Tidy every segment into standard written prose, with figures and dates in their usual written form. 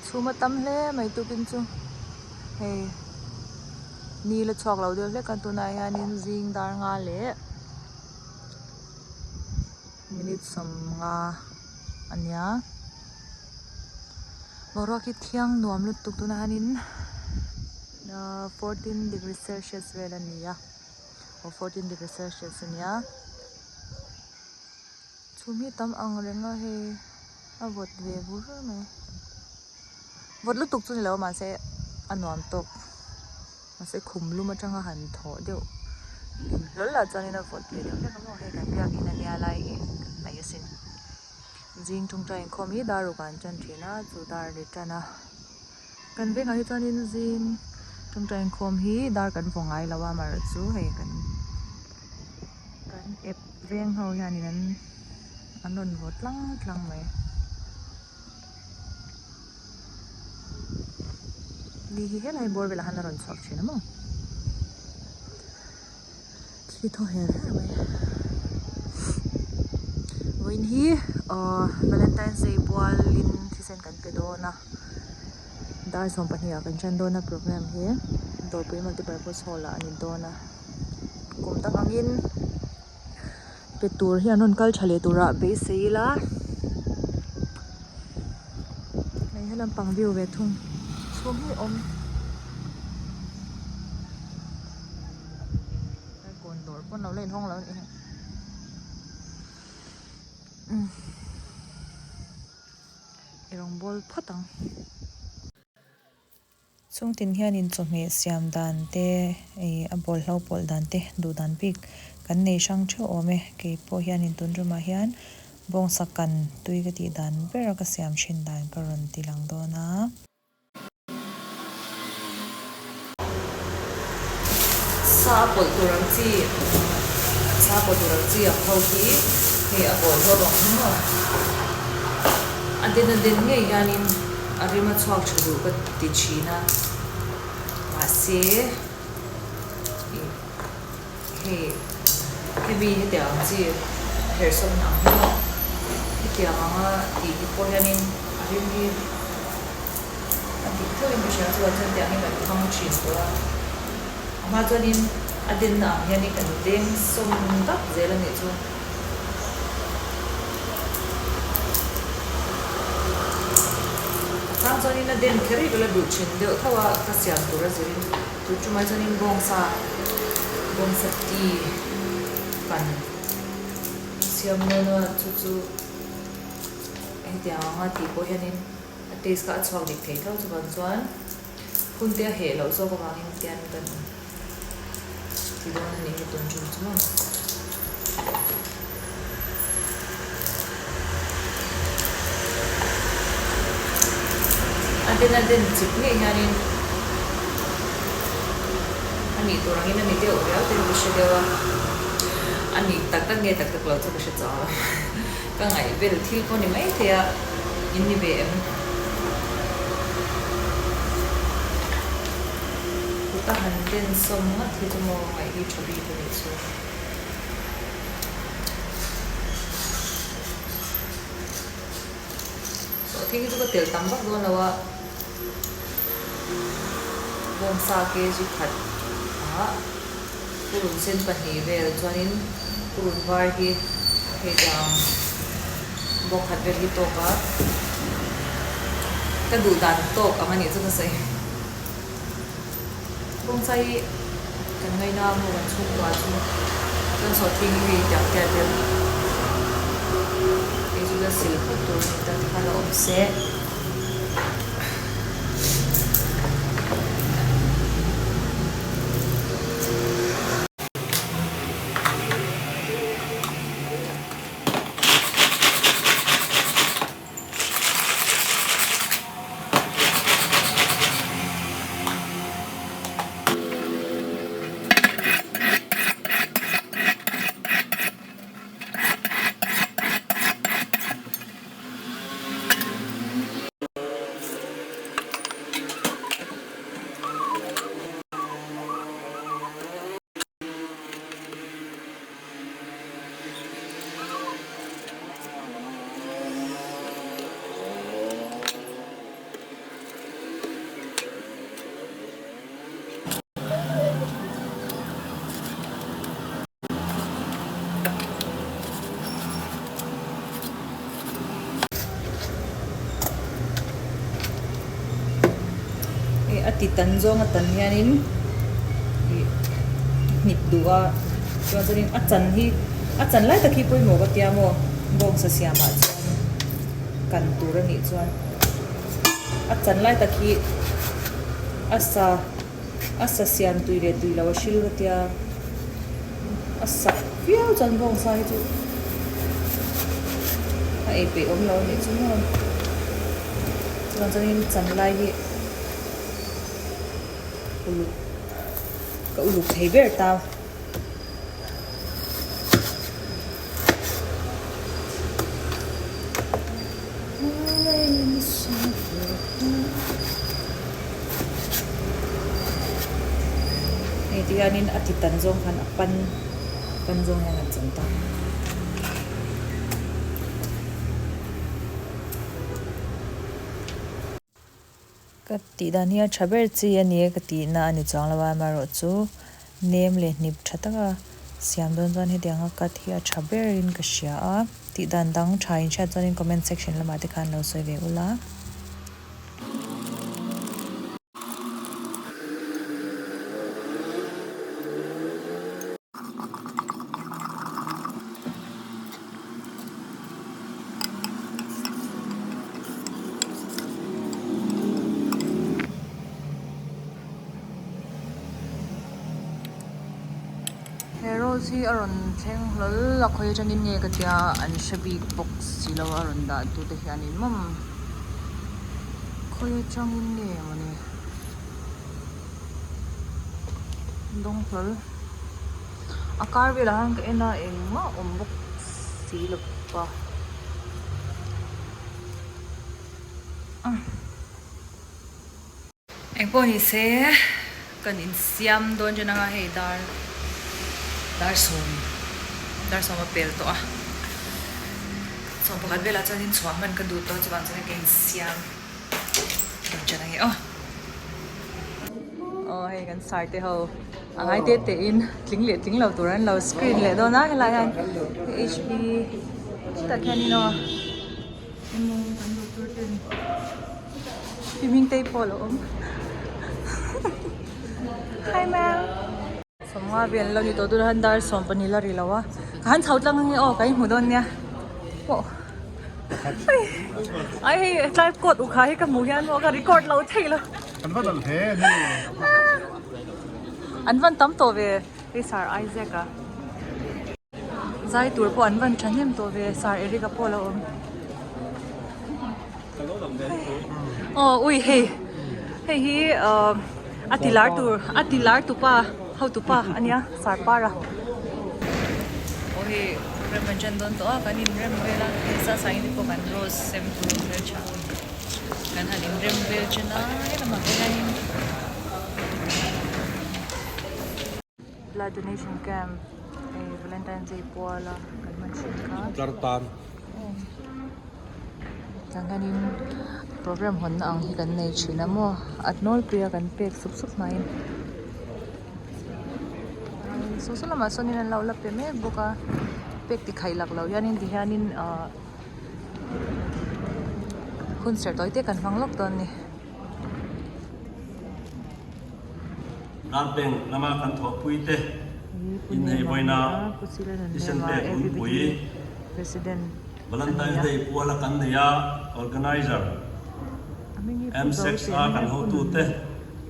Chhum a tam hle mai tukin chu hei ni la chhuak lo deuh hlek a tunah hianin zing dar nga leh minute 50 a nia boruak hi thiang nuam lutuk tunah hianin ahh 14 degree celsius vel a ni a aw 14 degree celsius a nia. Chhum hi tam ang reng a hei a vawt ve bur mai vawt lutuk chu ni lo mahse a nuam tawk mahse khum lum atanga han thawh deuh in hlawl lah chuanin a vawt ve deuh hlek a maw hei kan biakin a nia lai hi kan hnaih asin zing tawngtai inkhawm hi dar ruk ah an tan thin a chu dar a ri tan a kan vengah hi chuanin zing tawngtai inkhawm hi dar kan vaw ngai lo a amaherawhchu hei kan kan ep. Veng ho hianin an an rawn vaw tlang tlang mai. Ni hi helai bawr velah hian a rawn chhuak thin a maw? Thli thaw her her mai. Vawiin hi ahh Valentine's Day pualin thisen kan pe dawn a, dar 12 ah kan tan dawn a programme hi Dawrpui Multipurpose Hall ah a ni dawn a. Kum dang angin pe tur hi an rawn kal tha leh turah beisei ila hei helam pang view ve thung chhum hi a awm kawn dawr pawn lo la inhawng lo a nih hi umm i rawngbawl phawt ang. Chungtin hianin chawhmeh siam dan te, ih a bawlhlo pawlh dan te duh dan bik kan nei hrang theuh awm e. Kei pawh hianin tun tumah hian bawngsa kan tui ka tih dan ber a ka siam thin dan ka rawn ti lang dawn a. Sa a pawlh tur ang chi, sa a pawlh tur ang chi ang ho hi hei a bawlhlo ang hi maw? A den a den ngei hianin. A rem a chhuak tha duh ka ti thin a, mahse ih hei hemi hetiang ang chi herhsawm ang hi maw hetiang anga tih hi pawh hianin a rem hi a dik theuhin ka hria chuan chuan tiang hi kan hmang thin tawh a, a hma chuanin a denna ang hianin kan deng sawm vak zel a nih chu. A chang chuanin a den kher hi ka la duh thin deuh tho a, ka siam tur a zirin tun tumah chuanin bawngsa bawngsa ti kan siam dawn a, chu chu hetiang anga tih pawh hianin a taste kha a chhuak dik thei tho chuvang chuan hun te a heh loh zawk avangin tian kan Ti dawn a nih hi tun tum chu maw. A den a den chip ngei hianin a nih tur angin a ni deuh riau te ka hre deuh a, a nih tak tak nge tak tak lo chu ka hre chau lo. Ka ngaih vel thil pawh ni maithei a, in ni ve em? Kut a han den sawm ngat hi chu maw ngaih hi tha bik a nih chu. Sawhthing hi chu ka tel tam vak dawn lo a, bawngsa kg khat ah purun sen pahnih vel chuanin purun var hi hei dang bawk khat vel hi tawk a, ka duh dan tawk ang a nih chu ka sawi. Bawngsa hi kan ngaina a maw kan chhungkua chu chuan sawhthing hi hei tiang tiat deuh hei chu la sil phawt tur a ni ta tikhan a awm se. tan zawnga tan hianin ih hnip duh a chuan chuanin a chan hi a chan lai tak hi pawimawh ka tia maw bawngsa siamah chuan kan tur a nih chuan a chan lai tak hi a sa a sa siam tui leh tui lo a hril ka tia a sak viau chuan bawngsa hi chu a ei peih awm lo a nih chu maw chuan chuanin chan lai hi uluk ka uluk thei ber ta. Hei ti hianin a ti tan zawng khan a pan pan zawng hian an chan ta. Ka tih dan hi a tha ber chi a ni e ka tihna a ni chuang lo a, amaherawhchu nem leh hnip tha taka siam dawn chuan hetianga cut hi a tha berin ka hria a, tih dan dang tha in hriat chuanin comment section lamah te khan lo sawi ve ula. He rose hi a rawn thleng hlawl a khawi atangin nge ka tia an hre bik bawk si lo a rawn dah tute hianin mawm khawi atangin nge mawni dawng hlawl a kar velah khan ka en a engmah awm bawk si lo va engpawh ni se kan insiam dawn chen anga hei dar dar sawm dar sawm a pel tawh a 11 velah chuan inchhuah hman ka duh tawh chuvang chuan ka insiam dawn chen ange aw. Aw hei kan sar te ho a ngai te te in tling leh tling lo tur an lo screen leh dawn a helai hian hp chutah khian in aw emaw kan duh tur ten pi hming te pawh a lo awm hi ma'am sawmnga vel an lo ni tawh tunah hian dar 12 la ri lo a ka han chho tlang ange aw ka inhmu dawn nia aw. Ai hei tlai coat ukha hi ka hmuh hian maw ka record lo thei lo. An va dal hle ni. An van tam tawh ve hei Sir Isaac a. Zai tur pawh an van thahnem tawh ve Sir Eric a pawh a lo awm. Aw ui hei hei hi a ti lar tur a ti lar tupa hotupa ania Sir Para. Aw hei rem an ṭan dawn tawh a kan inrem vel a hei sa sangin te pawh kan rose sem tur a hmel tha kan han inrem vel ṭan a helamah te hianin blood donation camp hei valentine's day puala kan hman ṭhin kha. Tlar tan. Tah hianin program hawnna ang hi kan nei thin a maw a nawlpui a kan pek sup sup hmain saw saw lamah sawnin an lo la pe mek bawk a pek ti khaih lak loh hianin ti hianin ahh hun serh tawi te kan hmang lawk dawn a ni. Blood Bank lama kan thawhpui te inneih vawiina thisen pek hunpui Valentine's Day puala kan nei a, Organizer M-Sex a kan hotute,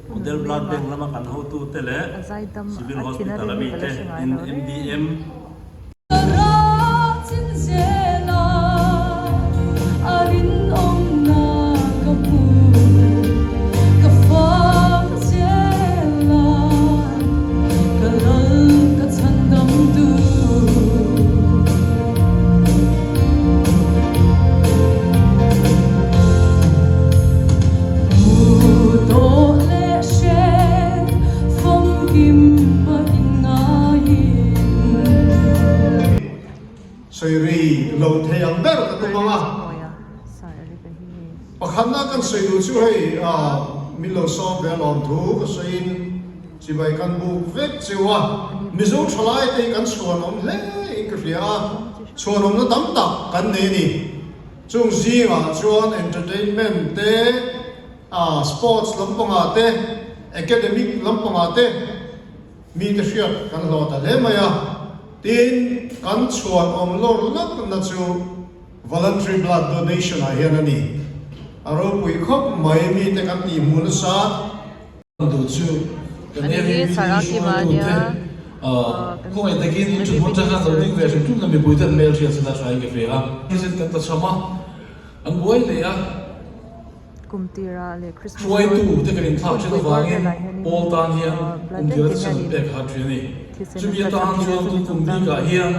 Model Blood Bank lama kan hotute leh Civil Hospital a mite in MDM, Sawi ri lo thei ang ber ka tum ang a. Pakhatna kan sawi duh chu hei min lo sawm ve alawm thu ka sawiin chibai kan buk vek cheu a. Mizo thalai te hi kan chhuanawm hle in ka hria a, chhuanawmna tam tak kan nei a ni. Chung zingah chuan entertainment te, sports lampangah te. Academic lampangah te mite hriat kan hlawh ta hle mai a, tin kan chhuan awm lawr lakna chu Voluntary Blood Donation ah hian a ni. A ropui khawp mai mite kan tih hmuh nasa. Duh chu kan AVBD hruaitute khawngaih takin thutmut atanga lo ding ve hrim hrim na mipuite an hmelhriat chu la tha in ka hria a. Thisen kan ta cham a, an buai leh a. Hruaitu te kan inthlak thin avangin Paul tan hian kum tira thisen an pek kha a thin a ni. Chumi atan chuan tun kum bikah hian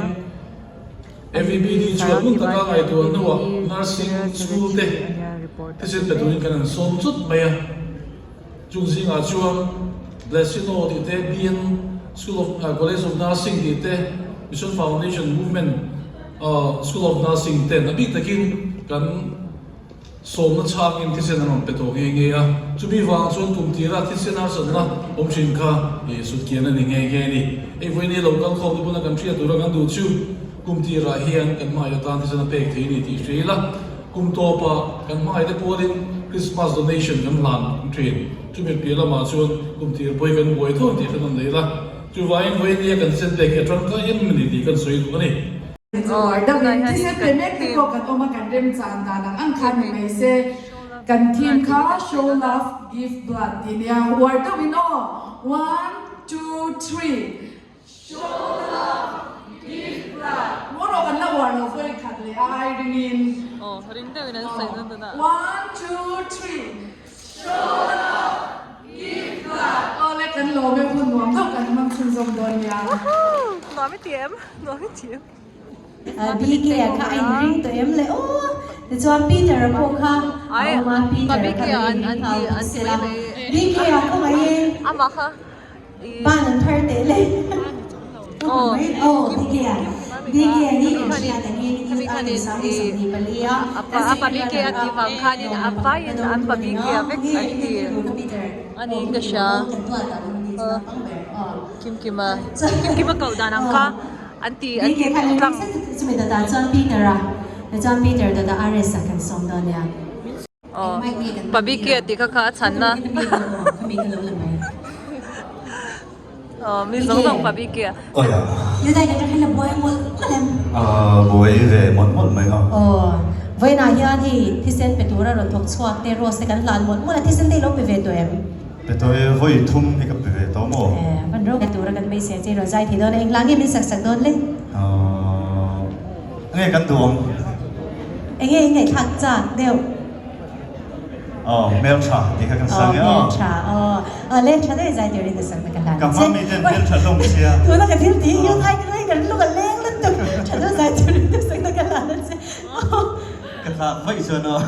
AVBD chuan hmun taka ngaihtuah hnuah nursing school te thisen pe turin kan han sawm chut mai a. Chung zingah chuan Blessino tih te, BN School of College of Nursing tih te, Mission Foundation Movement School of Nursing ten a bik takin kan Sawmna chhangin thisen an rawn pe tawh nghe nghe a, chumi vang chuan kum tira thisen harsatna awm thin kha sutkian a ni nghe nghe a ni. Hei vawiin lo kal khawm te pawn a kan hriat tura kan duh chu kum tirah hian kan hmangaih atan thisen a pek thei a ni tih hria ila, kum tawpah kan hmangaih te pualin Christmas donation kan hlan thin. Chumi piah lamah chuan kum tir pawh hi kan buai tho tih hre nawn leh ila, chuvangin vawiin nia kan thisen pek hi a tangkai em a ni tih kan sawi duh a ni. Uar deuhin thisen pe mek te pawh kan awm a, kan remchan dan ang ang khan ni mai se, kan theme kha show love give blood tih nia, uar deuhin aw, one two three, show love give blood, maw rawh kan la uar lo vawi khat leh a ai ringin, one two three, show love give blood, aw le kan lawm e hun nuam deuh kan hmang chhunzawm dawn nia. BK-a kha a inring tawh em le aw. Tichuan Peter-a pawh kha a awm a, Peter-a kha lo inring nghal bawk se la. BK-a khawngaihin ban an thar teh le. Aw BK-a, BK-a hi kan hriat angin Youth Icon 2024 a kan second runner up lawmman pakhat na dawng tu a ni a. Nge entir tur kha Peter? Aw Kimkima aw kan duat ah awm a ni chu naupang ber aw. Kimkima, Kimkima koh dan ang kha an ti an ti tlang. Chumi dawtah chuan Peter a, tichuan Peter dawtah RS a kan sawm dawn nia. Aw, Pabiki a tih kha kha a chhan na. Aw, mi zawng zawng Pabiki a. Awi a. Yudai kan rak hi la buai mawlh mawlh em? Aaa, buai ve mawlh mawlh mai a. Aw, vawiinah hian hei thisen pe tura rawn thawk chhuak te Rose te kan hlan mawlh mawlh a, thisen te i lo pe ve tawh em? Pe tawh e, vawi thum hi ka pe ve tawh maw? Eh, van ro tura kan beisei che rawn zai thei dawn a, englah nge min sak sak dawn le? Ahh, enge kan duh ang? Enge in ngaihthlak chak deuh? Aw, hmeltha tih kha kan sang e aw. Aw, hmeltha, aw. Aw le, tha deuh zai turin ka sak na ka hlan Ka che. hma mi ten hmeltha hlawm sia. Tuna ka thil tih hi ai ka kan lung a leng lutuk, tha deuh zai turin ka sak na ka hlan che. Ka tlak vaih chuan aw.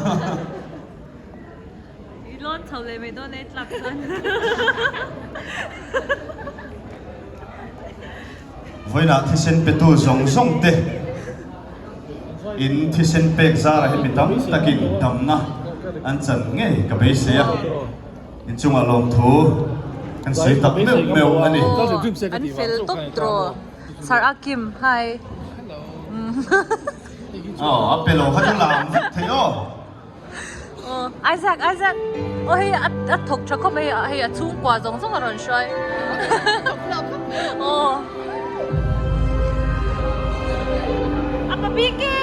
I lawn chho leh mai dawn e tlak chuan. Vawiinah thisen petu zawng zawng te in thisen pek zarah hi mi tam takin damna an chan ngei ka beisei a, inchungah lawmthu kan sawi tak meuh meuh a ni. An fel tawp tawh. Sir Akim, hi. Aw, a pe lo kha chu lam vek thei aw. Aw Isaac Isaac aw hei a a thawk tha khawp mai hei a chhungkua zawng zawng a rawn hruai aw a pa bik e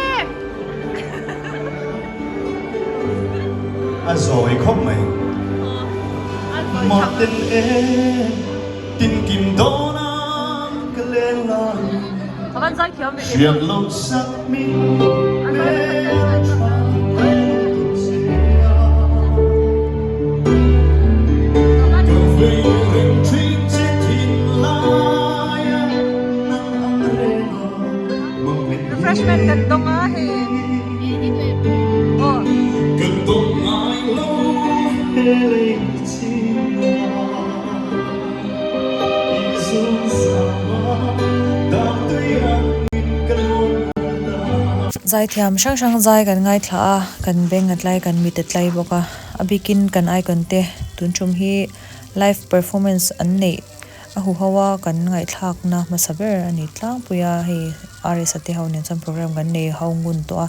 a zawi khawp mai Martin e tin kim dawn a ka leng lai Hriat loh sak min hmel tha eng che a. Ka vei reng thin che thin laia nang ang reng a mang Refreshment kan dawng a hei aw. Kan dawng ngai lo he lei chin a. Zaithiam hrang hrang zai kan ngaithla a, kan beng a tlai kan mit a tlai bawk a, a bikin kan icon te tun tum hi live performance an neih a huho a kan ngaihthlakna hmasa ber a ni tlangpui a, hei RS-a te ho nen chuan program kan nei ho ngun tawh a,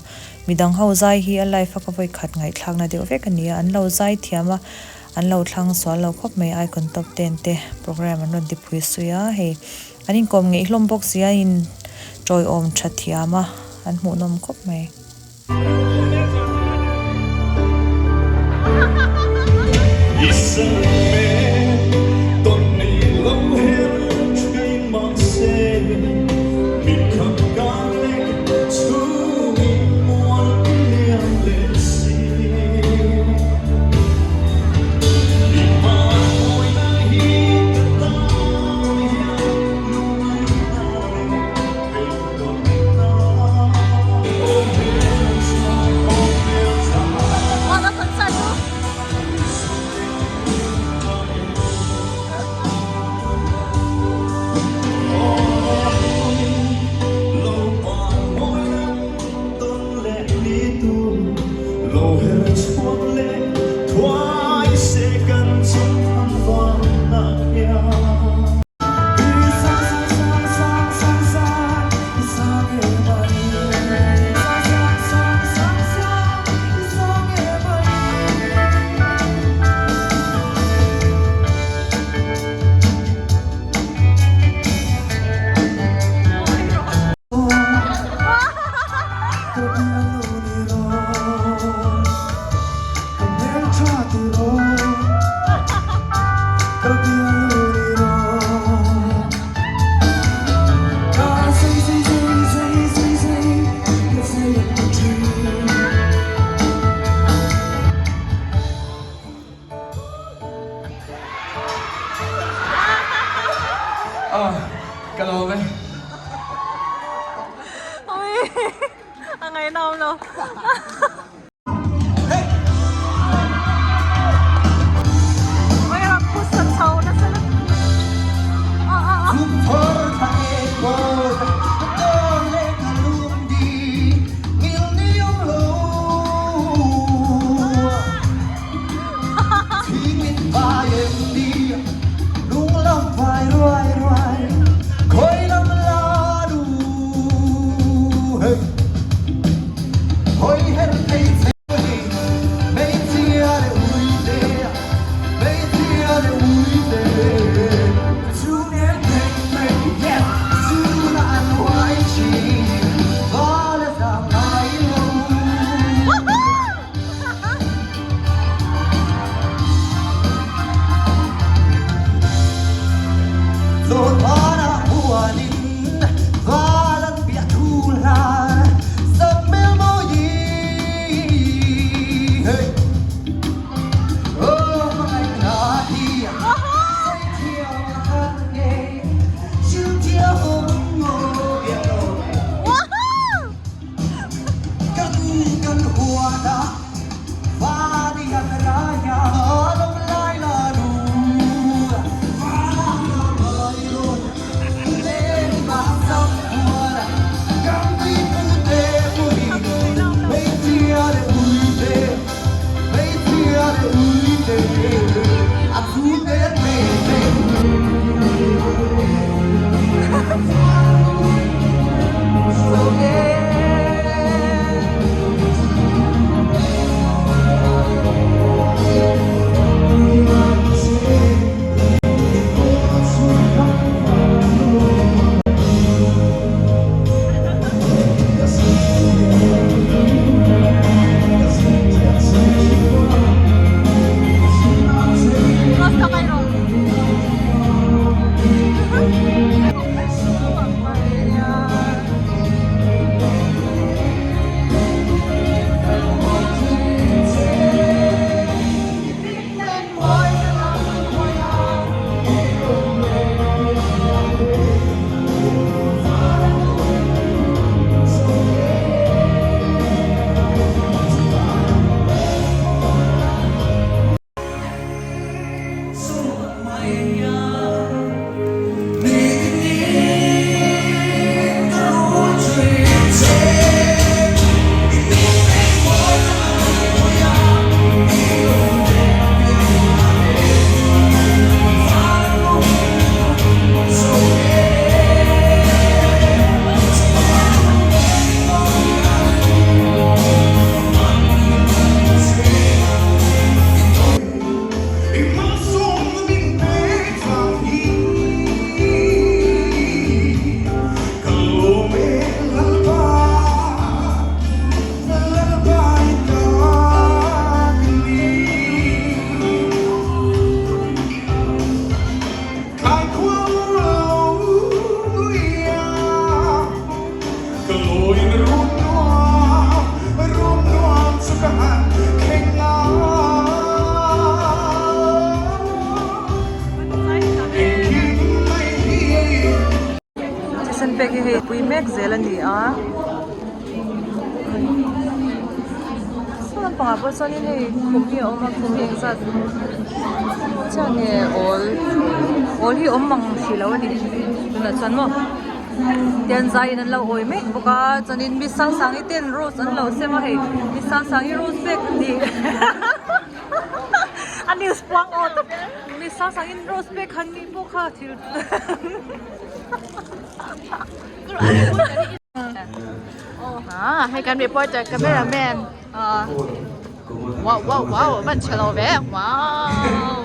midang ho zai hi a live a ka vawi khat ngaihthlakna deuh vek a ni a, an lo zai thiam a. An lo thlang sual lo khawp mai Icon Top Ten te programme an rawn ti phui sui a hei an inkawm ngeih hlawm bawk si a in tawiawm tha thiam a an hmuhnawm khawp mai. pangah pawh chuanin hei khum hi a awm a khum hi engzat chiah nge awl awl hi awm mang hrih lo a ni tunah chuan maw tian zaiin an lo awi mek bawk a chuanin mi sangsangi ten rose an lo sem a hei mi sangsangi rose pek tih a news puang aw tawp mi sangsangi rose pek khan mi pawh kha thil Hei kan reporter camera man wow wow wow van chhe lo ve wow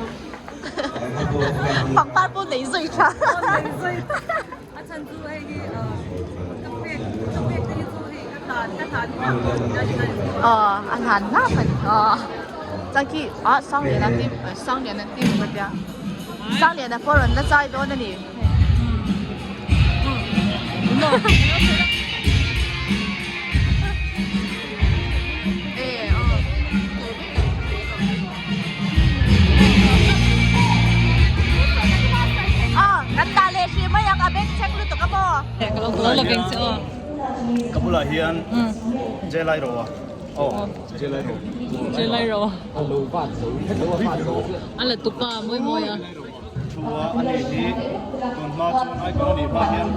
pangpar pawh nei zui tha a chhan chu hei hi ka pek ka pek te hi chu hei ka hlan ka hlan hlap aw a hlan hlap a ni aw chuan khi ah Sangliana team Sangliana team ka tia Sangliana pawh rawn la chai dawn a ni. Ka bulah hian Jelai Roa aw Jelai Roa Jelai Roa a la tupa mawi mawi a. Thua a nih hi tun hma chuan icon a nih hma hian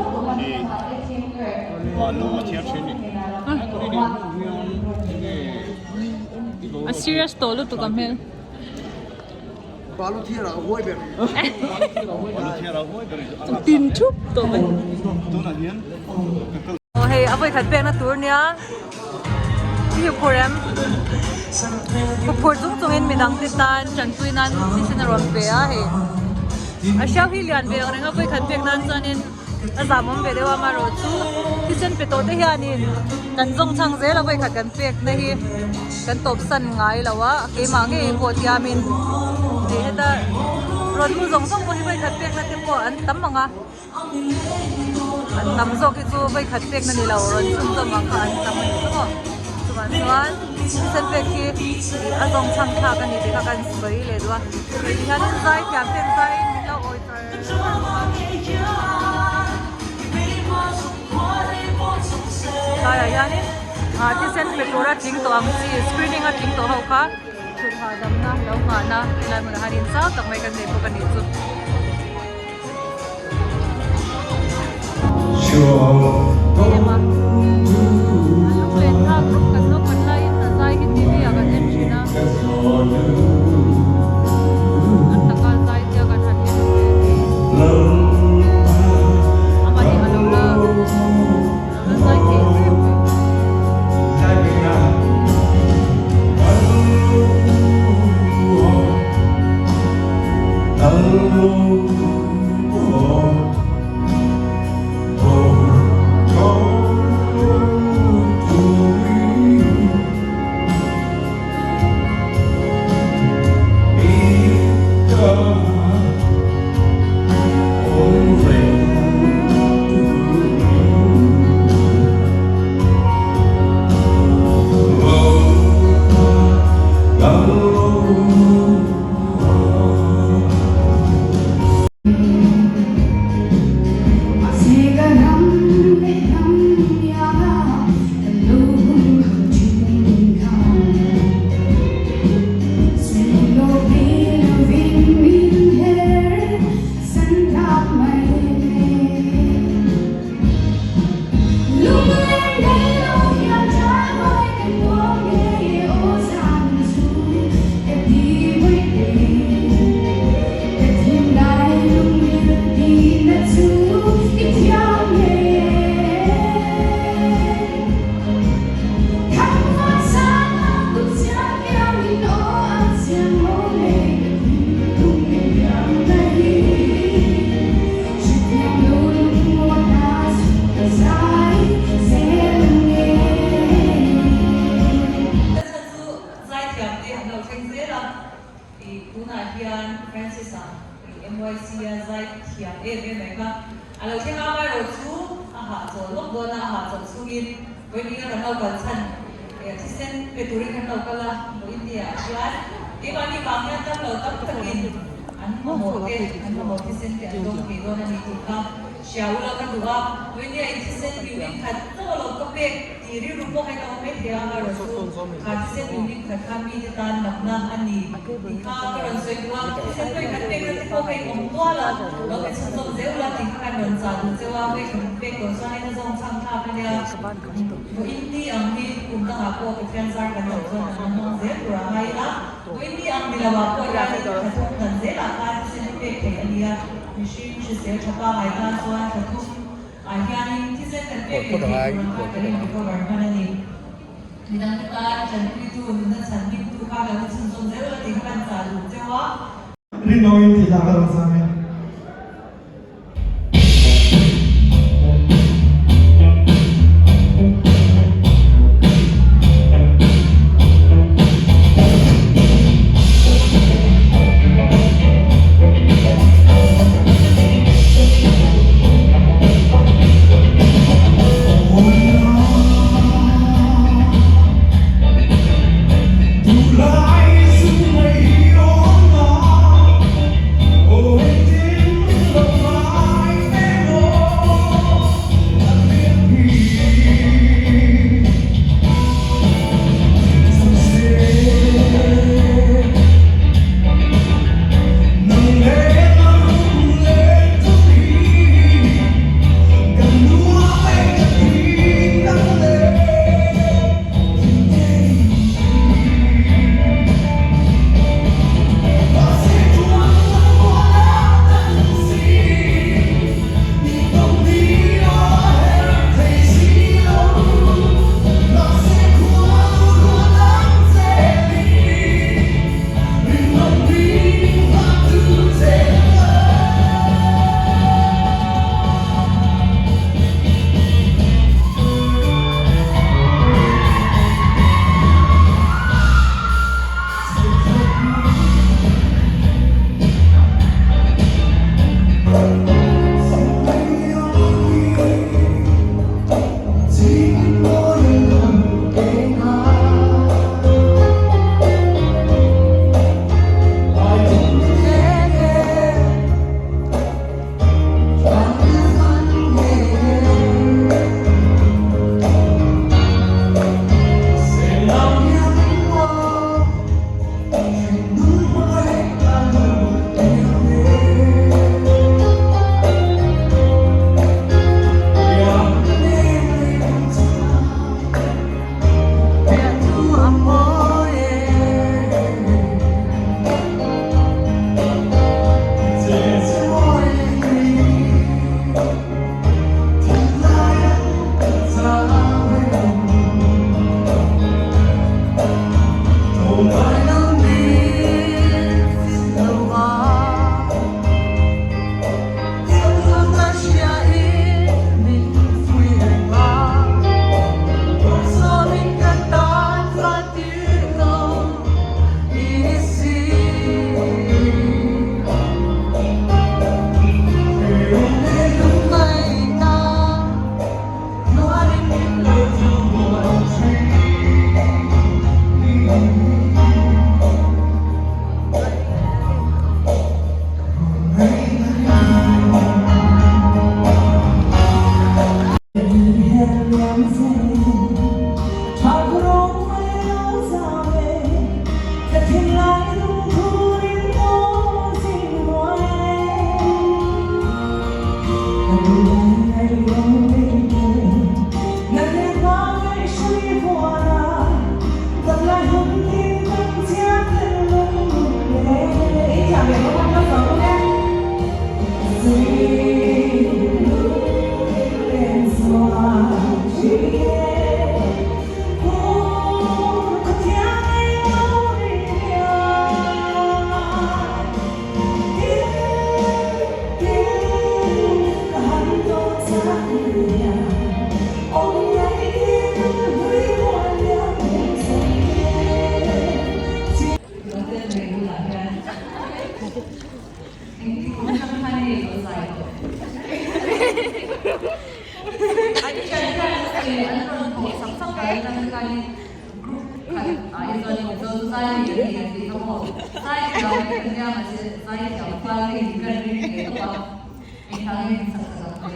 ih balu a thiar thin a ni. A serious tawh lutuk a hmel. Balu thiar ah a huai ber. Balu thiar ah a huai ber. Tin thup tawh mai. Tunah hian ka kal. Aw hei a vawikhat pekna tur nia i huphur em huphur chung chungin midang te tan tanpui nan thisen a rawn pe a hei a hriau hi lian ve ang reng a vawikhat pek nan chuanin a zamawm ve deuh a amaherawh chu thisen pe tawh te hianin kan zawng chhang zel a vawikhat kan pek na hi kan tawp san ngai lo a keimah ngei pawh tiamin hei heta rawn mu zawng zawng pawh hi vawikhat pek na te pawh an tam ang a. An tam zawk hi chu vawikhat pek na ni lo rawn chhun zawm ang kha an tam a ni chu maw chuvang chuan thisen pek hi a zawng chhang thlak a ni tih kha kan sawi leh duh a hei ti hianin zai thiam ten zaiin min lo awi char char bawk a tlaiah hianin ah thisen pe tura tling tawh ang chi screening a tling tawh ho kha. Thut hahdamna lo nghahna helai hmunah hian in zau tak mai kan nei bawk a nih chu. Em a, a lunglen thlak khawp kan naupan laiin a zai hi TV ah kan en thin a, a taka zai tia kan han en ve hi amah hi a lo la a lo la zai thei em mai. Ka chhan chu zaithiam te an lo thleng zel a, ih tunah hian Francis-a ih MYC-a zaithiam em em mai kha a lo thleng a, amaherawh chu a hahchawl lawk dawn a, a hahchawlh chungin vawiin kan lo kal chhan ih thisen pe turin kan lo kal a, India ah hian keimahni vang hian dam lo tam takin an mamawh te, an mamawh thisen te an dawng thei dawn a ni tih kha. Hria ula ka duh a, Vawinia in thisen unit khat tawh lo ka pek tih rilru pawh kha in a awm mai thei a, amaherawhchu kha thisen unit khat kha mite tan natna a ni tih kha ka rawn sawi duh a, thisen vawi khat pekna te pawh kha in awm nual a, lo pe chhunzawm zel ula tih kha kan rawn chah duh cheu a, vawi khat pek tawh chuanin a zawng chhang thlak a nia. Vawiin ni ang hi kum dangah pawh Pathian zar kan dam chuan kan la hmang zel tur a ngai ila, vawiin ni ang ni loah pawh hianin thla thum dan zelah khan thisen hi pek theih a ni a. Mihring hrisel tha pangai tan chuan thla thum ah hianin thisen kan pek leh theih tur ang khan kan in recover hman a ni. Midangte tan tanpuitu nunna chhan hmingtu kha lo ni chhunzawm zel ula tih kha kan chah duh cheu a. Rinawin tih lah ka rawn sang e.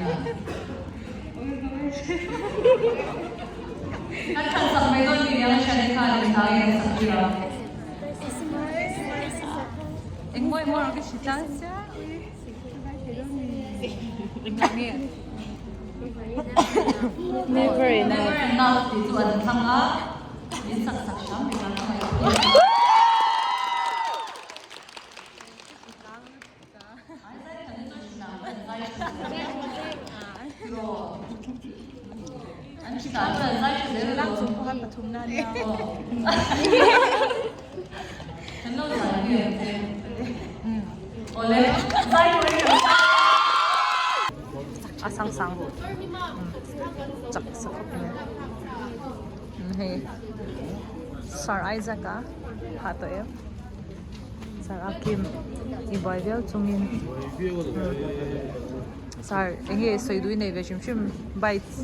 Kan thlan sak mai dawn tih nia hriat in khan eng hnai nge sak tir ang. Eng maw eng maw rawh ka hri tlang sia. Eng hnai nge. Never enough. Never enough tih chu an thlang a, min sak sak hram mai ang. A sang sang chak sa khawp mai hei Sir Isaac a phah tawh em. Sir a kim i buai viau chungin sir eng nge sawi duh i nei ve hrim hrim bites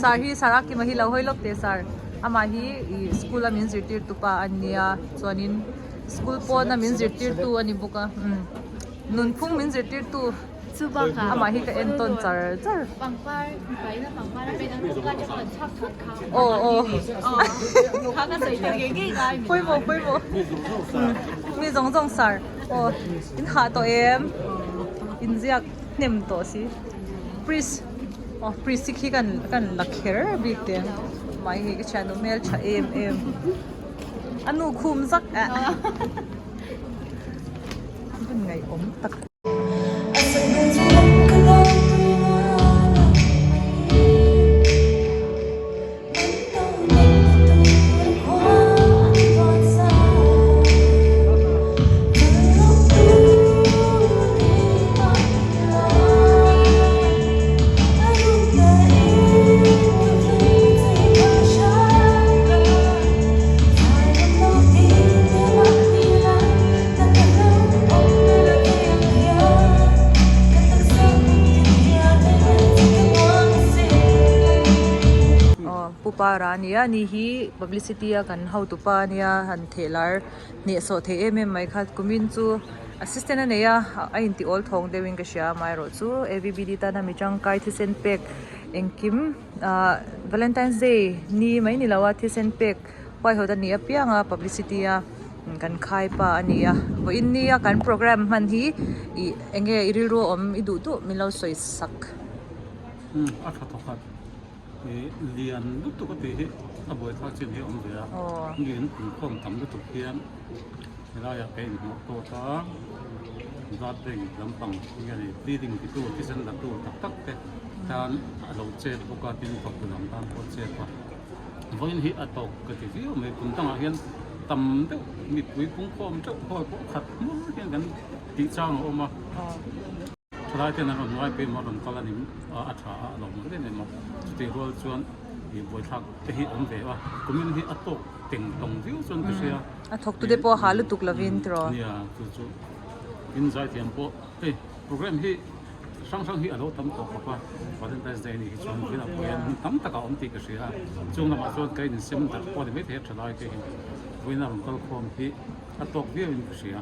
sir hi sir a kima hi lo hawi lawk teh sir amah hi ih school a min zirtir tu pa a nia chuanin school pawn a min zirtir tu a ni bawk a umm nunphung min zirtir tu. Chu bakah Amah hi ka en tawn char char. Pangpar mipaina pangpar a pen ang kawngka atanga rawn chhuak thut kha. Aw aw. Kha ka sawi tel ngei ngei ngai min. Pawimawh pawimawh. Mi zawng zawng sar. Aw in hah tawh em? In ziak hnem tawh si. Priest aw priest hi khi kan kan la kher bik te. Mai hei ka thiannu hmel tha em em. A nu khum zak eh. Hun ngaihawm tak. Aw Pu Para a nia ani hi publicity a kan hotupa a nia han theh lar hnehsawh thei em em mai kha kumin chu assistant a nei a a inti awl thawng deuhin ka hria amaherawh chu A_V_B_D tana mi tangkai thisen pek engkim ahh valentine's day ni mai ni lo a thisen pek huaihawt a ni apiang a publicity a kan khai pa a ni a vawiin nia kan program hman hi ih eng nge i rilru a awm i duh duh min lo sawi sak. Umm a tha thawkhat ih lian lutuk a tih hi a buaithlak chin hi a awm ve a lian inkhawm tam lutuk hian helaiah ka inhmuh tawt a blood bank lampang nge ni bleeding titu thisen la tu tak tak te tan a lo chet bawk a tin thawktu lam tan pawh a chet a. Vawiin hi a tawk ka ti viau mai kum dangah hian tam deuh mipui pungkhawm teuh hawi pawh khat hmur hian kan tih chang a awm a thalai ten an rawn ngai pawimawh a rawn kal a ni a tha a a lo mawlh em em a chutih rual chuan ih buaithlak te hi awm ve a kumin hi a tawk teng tawng viau chuan ka hria a thawk tute pawh a ha lutuk lovin tiraw nia chu chu in zaithiam pawh hei program hi. Hrang hrang hi a lo tam tawh khawp a, Valentine's Day ni hi chuan vawiinah pawh hian hun tam tak a awm tih ka hria a, chung lamah chuan ka insem darh pawh a ni maithei a tha lai te hi vawiina rawn kal khawm hi a tawk viau in ka hria.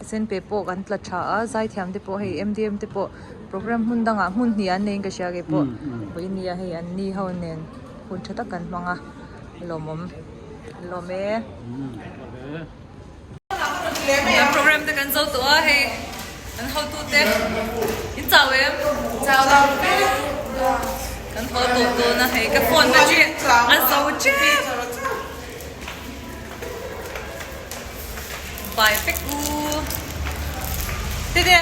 Sen pe pawh kan tla tha a, zaithiam te pawh hei MDM te pawh program hmun dangah hmun hnih an neiin ka hria kei pawh vawiin nia hei an ni ho nen hun tha tak kan hmang a, lawmawm lawm e. Kan program te kan zo tawh a hei kan hotu te in chau em chau lo kan haw tawh dawn a hei ka phone te chu a zo tep bai vek u tete.